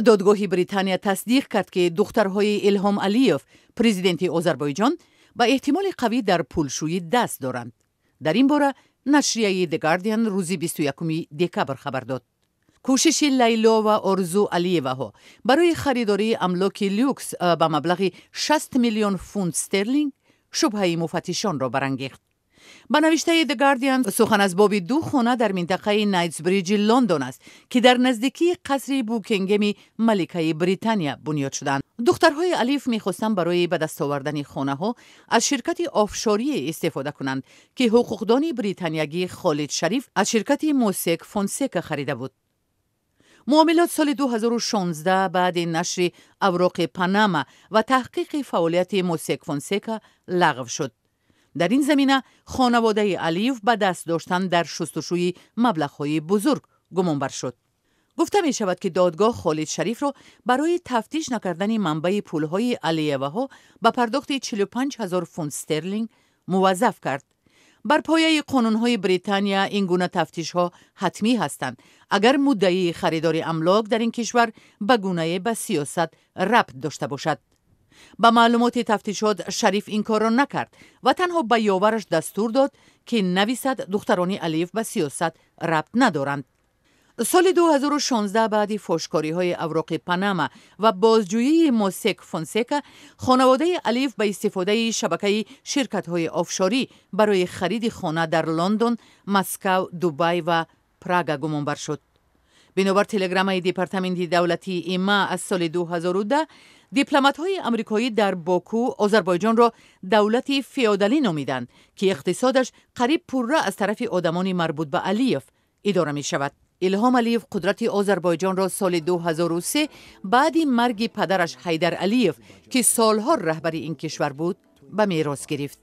Додгоҳи Британия тасдиқ кард, ки духтарҳои Илҳом Алиев, президенти Озарбойҷон, ба эҳтимоли қавӣ дар пулшӯӣ даст доранд. Дар ин бора нашрияи The Guardian рӯзи 21 декабр хабар дод. Кӯшиши Лайло ва Орзу Алиеваҳо барои харидории амлоки люкс ба маблағи 60 миллион фунт стерлинг шубҳаи муфаттишонро барангехт. Ба навиштаи The Guardian, сухан аз боби ду хона дар минтақаи Найтсбриҷи Лондон аст, ки дар наздикии қасри Букингеми маликаи Британия бунёд шуданд. Духтарҳои Алиев мехостанд барои ба даст овардани хонаҳо аз ширкати офшорие истифода кунанд, ки ҳуқуқдони британиягӣ Холид Шариф аз ширкати Мосек Фонсека харида буд. Муомилот соли 2016 баъди нашри авроқи Панама ва таҳқиқи фаъолияти Мосек Фонсека лағв шуд. Дар ин замина хонаводаи Алиев ба даст доштан дар шустушӯи маблағҳои бузург гумонбар шуд. Гуфта мешавад, ки додгоҳ Холид Шарифро барои тафтиш накардани манбаи пулҳои Алиеваҳо ба пардохти 45 ҳазор фунт стерлинг муваззаф кард. Бар пояи қонунҳои Британия ин гуна тафтишҳо ҳатмӣ ҳастанд, агар муддаии харидори амлок дар ин кишвар ба гунае ба сиёсат рабт дошта бошад. Ба маълумоти тафтишот, Шариф ин корро накард ва танҳо ба ёвараш дастур дод, ки нависад духтарони Алиев ба сиёсат рабт надоранд. Соли 2016 баъди фошкориҳои авроқи Панама ва бозҷӯии Мосек Фонсека хонаводаи Алиев ба истифодаи шабакаи ширкатҳои офшорӣ барои хариди хона дар Лондон, Москав, Дубай ва Прага гумонбар шуд. Бинобар телеграммаи Департаменти давлатии ИМА аз соли 2010, дипломатҳои амрикоӣ дар Боку Озарбойҷонро давлати феодалӣ номиданд, ки иқтисодаш қариб пурра аз тарафи одамони марбут ба Алиев идора мешавад. Илҳом Алиев қудрати Озарбойҷонро соли 2003 баъди марги падараш Ҳайдар Алиев, ки солҳо раҳбари ин кишвар буд, ба мерос гирифт.